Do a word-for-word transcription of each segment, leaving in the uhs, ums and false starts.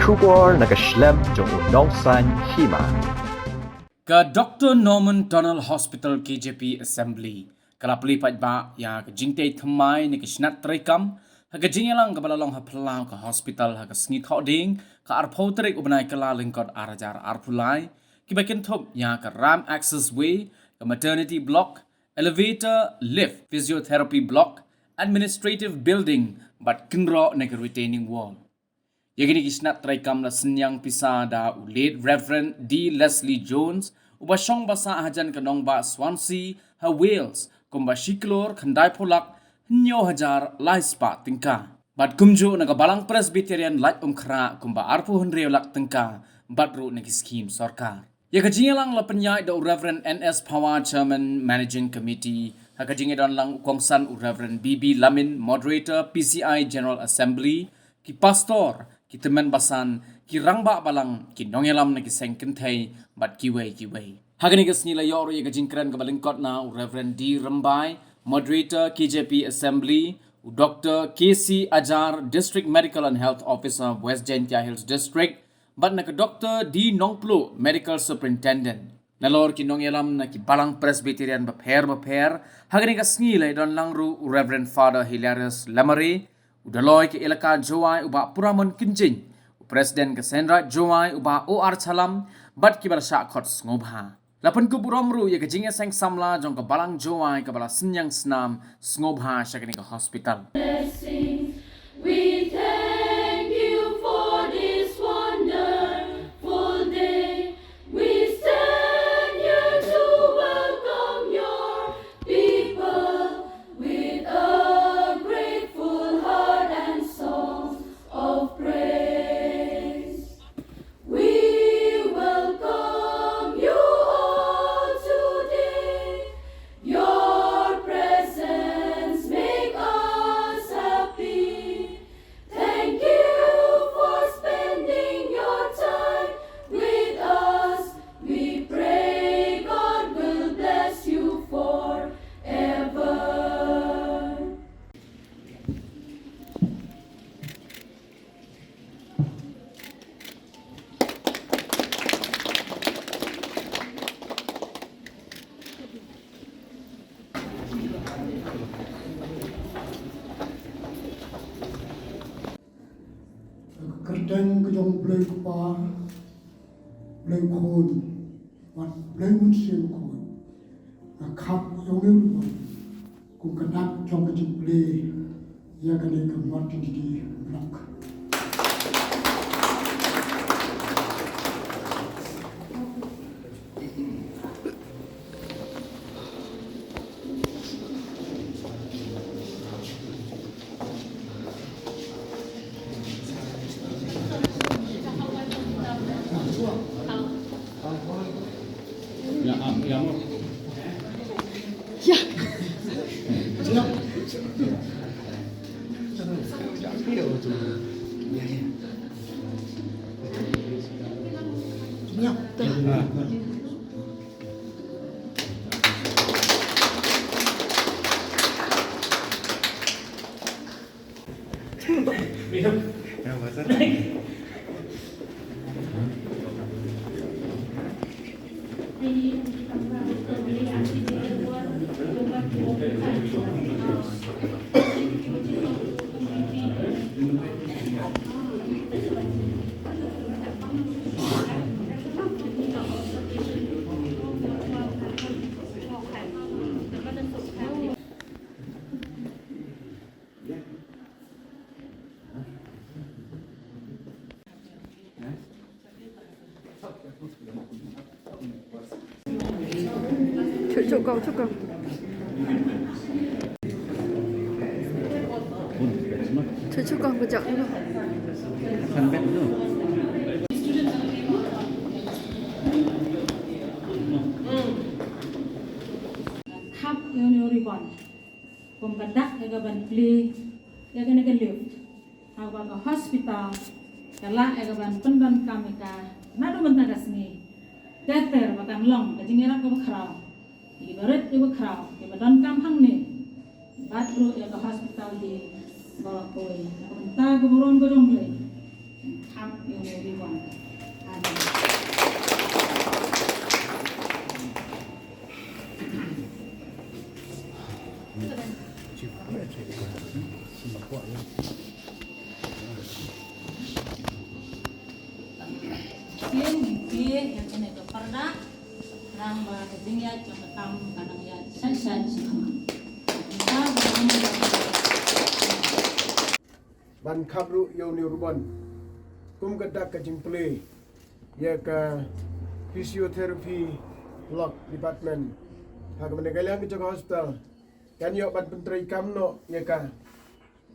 Khubor na ka shlem jong u Nongsaiñ Hima. Ka Doctor Norman Tunnel Hospital K J P Assembly ka la plie paidbah ïa ka jingtei thymmai na ka snat treikam ha ka jingïalang kaba la long ha phyllaw ka hospital ha ka sngi Thohdieng ka arphew tarik u bnai Kyllalyngkot ar hajar arphew lai, kiba kynthup ïa ka ramp access way, ka maternity block, elevator, lift, physiotherapy block, administrative building bad kynroh na ka retaining wall. Ïa kine ki snat treikam la synñiang pisa da u late Reverend D Leslie Jones, uba shong ba sah hajan ka nongbah Swansea ha Wales, kumba shi klur khyndai phew lak hynñiew hajar lai spah tyngka. Bad kumjuh na ka Balang Presbyterian Laitumkhrah kumba arphew hynriew lak tyngka, bad ruh na ki skhim sorkar. Ïa ka jingïalang la pynïaid da u Reverend N S Phawa, Chairman Managing Committee, ha ka jingïadon lang u kongsan u Reverend B B Lamin, Moderator P C I General Assembly, ki pastor, ki tymmen basan, ki rangbah balang, ki nongïalam na ki seng kynthei bad kiwei kiwei. Ha kane ka sngi la ïoh ruh ïa ka jingkren kaba lyngkot na u Reverend D Rymbai, Moderator K J P Assembly, u Doctor K C Ajar, District Medical and Health Officer, West Jaintia Hills District, bad na ka Doctor D Nongpluh, Medical Superintendent. Nalor ki nongïalam na ki balang Presbyterian bapher bapher, ha kane ka sngi la ïadon lang ruh u Reverend Father Hilarius Lamare, u Daloi ka Elaka Jowai u Bah Puramon Kynjing, u President ka Seiñraij Jowai u Bah O R Chalam, bad kiba la shah khot sngewbha. La pynkup burom ruh ïa ka jingïaseng samla jong ka Balang Jowai kaba la synñiang snam sngewbha sha kane ka hospital. Blessings. We thank you for this wonderful day. We stand here to welcome your people with a grateful heart and songs of praise. We welcome you all today. Your presence make us happy. Thank you for spending your time with us. We pray God will bless you forever. Ka kyrteng ka jong U Blei Kpa, Blei Khun, bad Blei Mynsiem Bakhuid. Nga khap ïa u Blei ruh kum ka dak jong ka jingplie ïa kane ka maternity block. Chuk, chuk kong, chuk kong. Chuk, chuk kong, kejap dulu. Khap ïa une u ribon kum ka dak ïa ka ban plie ïa kane ka lift. Haba ka hospital ka lah ïa ka ban pyndonkam ïa ka naduh mynta ka sngi. Ter ter ba kan long ka jingïarap kaba khraw ïa kiba rit kiba khraw kiba donkam hangne. Bad ruh ïa ka hospital hi ba la poi. Na ka bynta ka burom ka jong U Blei, khap ïa une u Plie, plie ïa kane ka parda, tang ba ka jingïaid jong ka kam ka nang ïaid sait sait. Ban khap ruh ïa une u ribbon kum ka dak ka jingplie ïa ka physiotherapy block department ha ka bynta ka liang ka jong ka hospital. Kan ïoh ban pyntreikam noh ïa ka,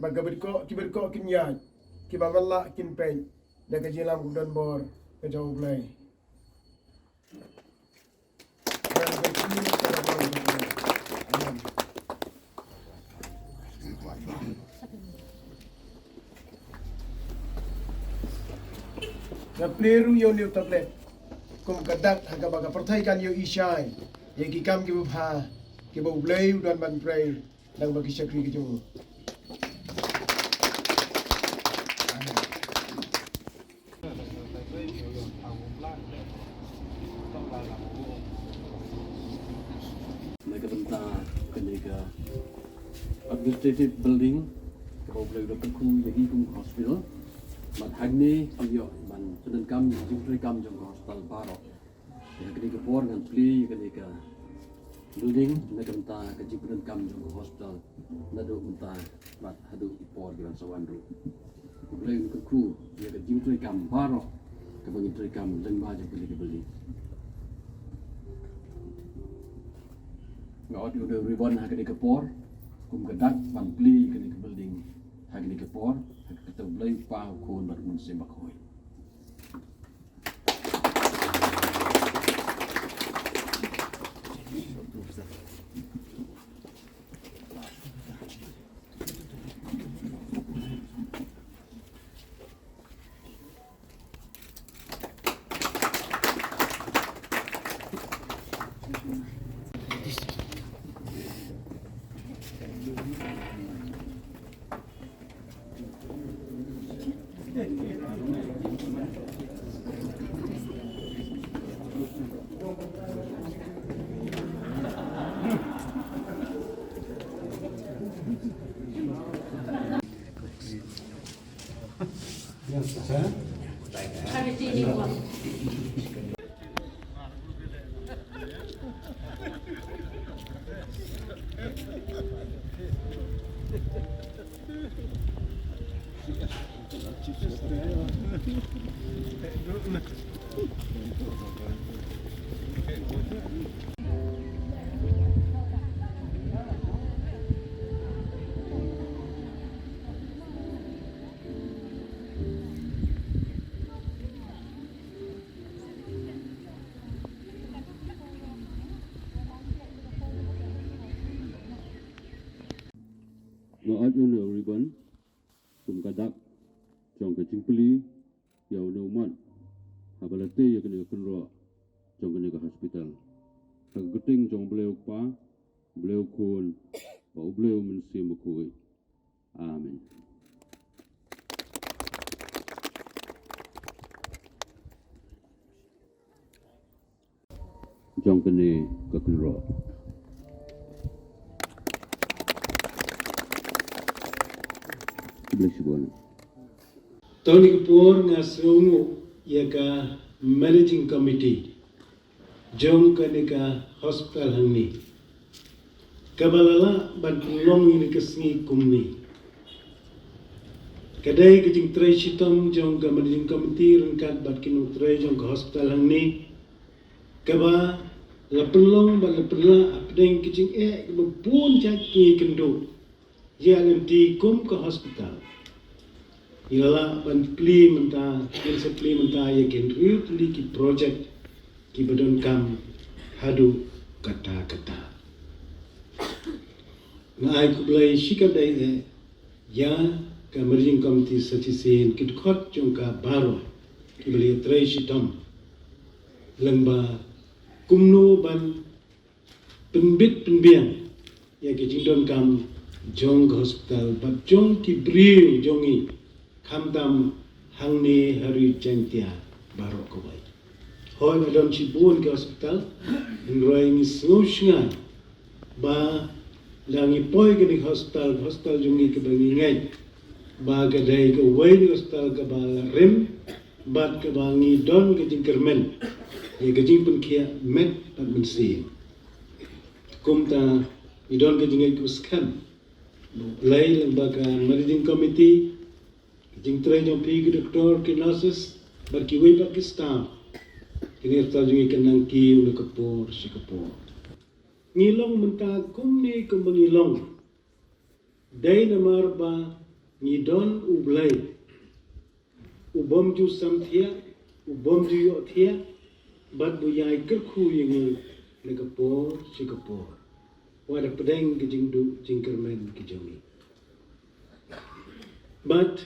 ba ka bit ko, ki bit ko kin ïaid, kiba man la kin peit da ka jingïalam ka donbor ka jong U Blei. Nga plie ruh ïa une u tablet kum ka dak ha kaba ka pyrthei kan ïohi shai ïa ki kam kiba bha kiba U Blei u don ban pyntrei. Nang bagi syakri ki jong u. Na ka bynta kane ka administrative building kaba U Blei u da kyrkhu ïa ngi kum ka hospital. Bad hangne ngi ïoh ban pyndonkam ïa ka jingtrei kam jong ka hospital baroh. Ïa kane ka por ngan plie ïa kane ka building na ka bynta ka jingpyndonkam jong ka hospital naduh mynta bad haduh ki por kiban sa wan ruh. U Blei un kyrkhu ïa ka jingtrei kam baroh kaba ngin trei kam lyngba jong kane ka building. Nga ot ïa u ribbon ha kane ka por kum ka dak ban plie ïa kane ka building ha kane ka por ha ka kyrteng U Blei, U Kpa, U Khun bad U Mynsiem Bakhuid. Nga ot ïa une u ribbon kum ka dak jong ka jingplie ïa une u mat haba la tei ïa kane ka kynroh jong kane ka hospital. Ha ka kyrteng jong U Blei U Kpa, U Blei U Khun bad U Blei U Mynsiem Bakhuid. Amen. Jong kane ka kynroh. Khublei shibun. To kane ka por nga sngewnguh ïa ka managing committee jong kane ka hospital hangne, kaba la lah ban pynlong ïa kane ka sngi kumne. Ka dei ka jingtrei shitom jong ka managing committee ryngkat bad ki nongtrei jong ka hospital hangne, kaba la pynlong bad la pynlah hapdeng ka jingeh kaba bun jait ki kynduh. Ïa lynti kum ka hospital, ngi la lah ban plie mynta, ngi sa plie mynta ïa ki hynriew tylli ki project kiba donkam haduh katta katta. Nga ai khublei shikatdei eh ïa ka managing committee sa shisien, ki dkhot jong ka baroh kiba la ïatrei shitom lyngba kumno ban pynbit pynbiang ïa ki jingdonkam jong ka hospital bad jong ki briew jong ngi, khamtam hangne ha ri Jaiñtia baroh kawei. Hooid, la don shibun ki hospital, hynrei ngi sngew shngaiñ ba lada ngi poi kane ka hospital, hospital jong ngi kaba ngi ngeit ba ka dei kawei na ki hospital kaba la rim, Bad kaba ngi don ka jingkyrmen ïa ka jingpynkhiah met bad mynsiem. Kumta ngi don ka jingngeit kaba skhem ba U Blei lyngba ka managing committee, ka jingtrei jong phi ki doktor, ki nurses bad kiwei pat ki staff, kine ki rta jong ngi kan nang kiew na ka por sha ka por. Ngi long mynta kumne kumba ngi long dei namar ba ngi don U Blei u bym ju sam thiah, u bym ju ïoh thiah, bad ba u ïai kyrkhu ïa ngi na ka por sha ka por. Wat la pdeng ka jingduh jingkyrmen ka jong ngi. Bad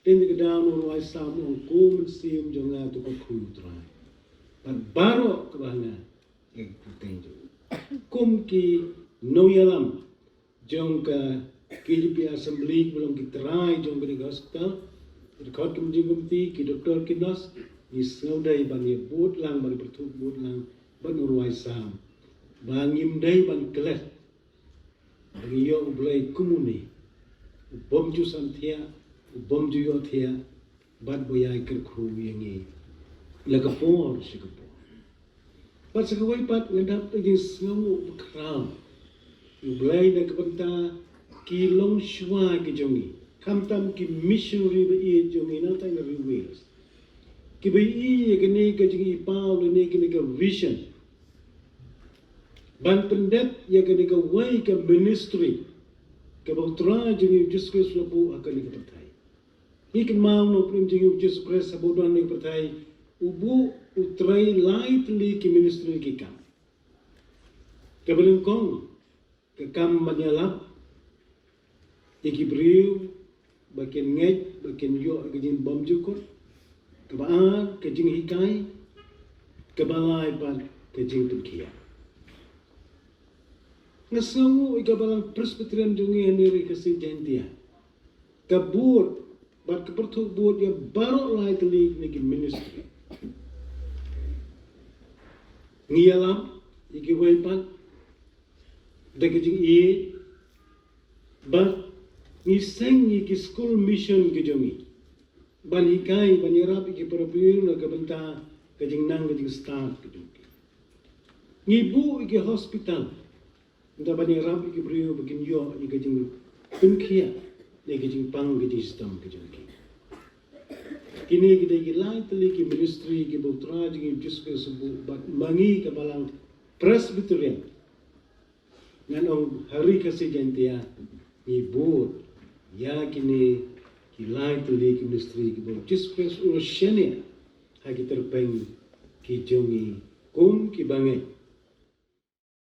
te na ka daw u nongrwai Salm u ong, ko mynsiem jong nga to kyrkhu ïa U Trai, bad baroh kaba ha nga, ïa ka kyrteng jong u. Kum ki nongïalam jong ka K J P Assembly, kiba long ki trai jong kane ka hospital, ki dkhot ka managing committee, ki doktor, ki nurse, ngi sngewdei ban ïa bud lang, ban pyrthuh bud lang bad u nongrwai Salm ba ngim dei ban klet ba ngi ïoh U Blei kum une, u bym ju sam thiah, u bym ju ïoh thiah, bad ba u ïai kyrkhu ïa ngi na ka por sha ka por. Bad sa kawei pat ngi dap da ka jingsngewnguh bakhraw ïa U Blei na ka bynta ki longshuwa ki jong ngi, khamtam ki missionary ba ïeit jong ngi nangta na ri Wales, kiba ïohi ïa kane ka jingipaw lane kane ka vision ban pyndep ïa kane kawei ka ministry kaba U Trai jong ngi U Jisu Khrist u la buh ha kane ka pyrthei. Ngi kynmaw, u Nongpynim jong ngi U Jisu Khrist haba u don ha kane ka pyrthei, u buh, u trei lai tylli ki ministry, ki kam. Kaba nyngkong, ka kam ban ïalap ïa ki briew ba kin ngeit, ba kin ïoh ïa ka jingbymjukut. Kaba ar, ka jinghikai. Kaba lai pat, ka jingpynkhiah. Nga sngewnguh ïa ka Balang Presbyterian jong ngi ha Ri Khasi Jaintia, ka bud bad ka pyrthuh bud ïa baroh lai tylli kine ki ministry. Ngi ïalam ïa kiwei pat da ka jingïeit, bad ngi seng ïa ki school mission ki jong ngi ban hikai, ban ïarap ïa ki para briew na ka bynta ka jingnang ka jingstad ka jong ki. Ngi buh ïa ki hospital, nda ban ïarap ïa ki briew ba kin ïoh ïa ka jingpynkhiah, ïa ka jingpang ka jingshitom ka jong ki. Kine ki dei ki lai tylli ki ministry kiba U Trai jong ngi U Jisu Khrist u buh, bad ma ngi ka Balang Presbyterian, ngan ong ha Ri Khasi Jaintia, ngi bud ïa kine ki lai tylli ki ministry kiba U Jisu Khrist u la shaniah ha ki tyrpeng ki jong ngi kum ki bangeit